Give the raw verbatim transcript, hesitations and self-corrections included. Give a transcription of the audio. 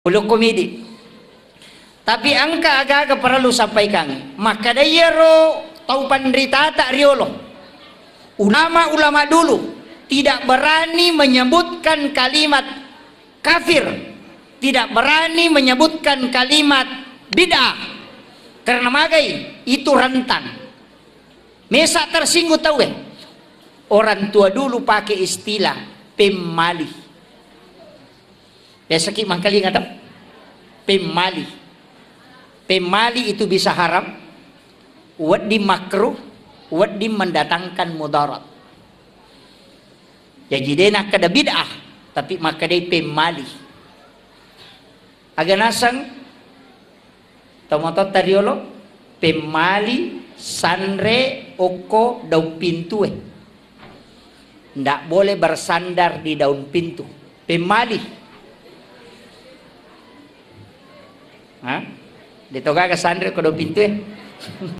Ulukku midi. Tapi engka aga-aga parellu sampaikan. Makkeda iyaro tau panritata riolo. Ulama-ulama dulu tidak berani menyebutkan kalimat kafir, tidak berani menyebutkan kalimat bid'ah. Karena magai itu rentan. Mesa tersinggung tau eh. Orang tua dulu pakai istilah pemmali. Biasa ki mangkalinga tau? Pemmali. Pemmali itu bisa haram, wedding makruh, wedding mendatangkan mudarat. Jaji de nakkeda bid'ah, tapi makkedai pemmali. Aga naseng tomatotta riolo, pemmali sanre okko daung pintue. Ndak boleh bersandar di daun pintu. Pemmali. Hah? De to gaga sanre ko do pintu e.